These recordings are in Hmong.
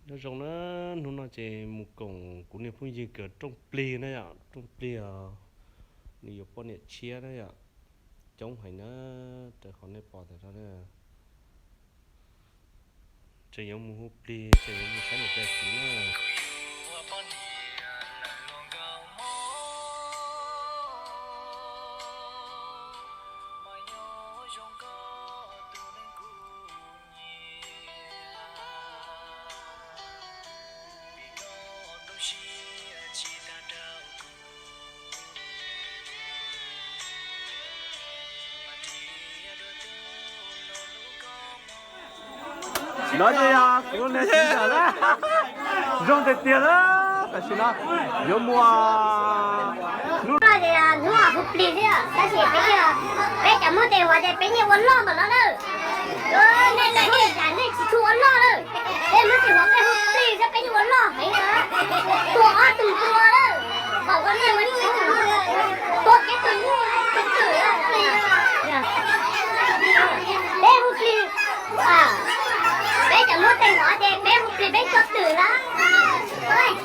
Nyob zoo na, hnub no ces mus koom kuv niag phooj ywg kawm rooj plig na yom, rooj plig os, nws yuav poj niam tshiab na yom, coob heev na, raws qhov nej pom ntawm no na. Tseem yuav mus hu plig, tseem yuav mus saib niam tais txiv na. Sim no ces yog kuv niag txiv ntxawm na, zoo tiag tiag na, tam sim no yuav mus hnub no ces hnub hu plig xwb, tab sis peb, peb cov Hmoob tes huav ces peb yeej ua loj npaum no na. Nej, nej tsis tshua ua loj lawm, peb Hmoob tes huav peb hu plig xwb peb yeej ua loj heev na. Tua ob tug ntua lawm, npaum ua loj ua lig, tua peb tus nyuj tus twm, peb hu plig. Peb cov Hmoob tes huav ces peb hu plig peb tua twm na. Plig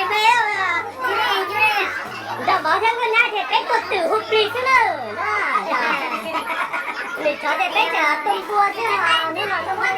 peb, nram vauv thiab nkauj nyab ces peb tua twm hu plig xwb na. Lwm tsov ces peb tseem tua npua xwb os, hnub no tsis muaj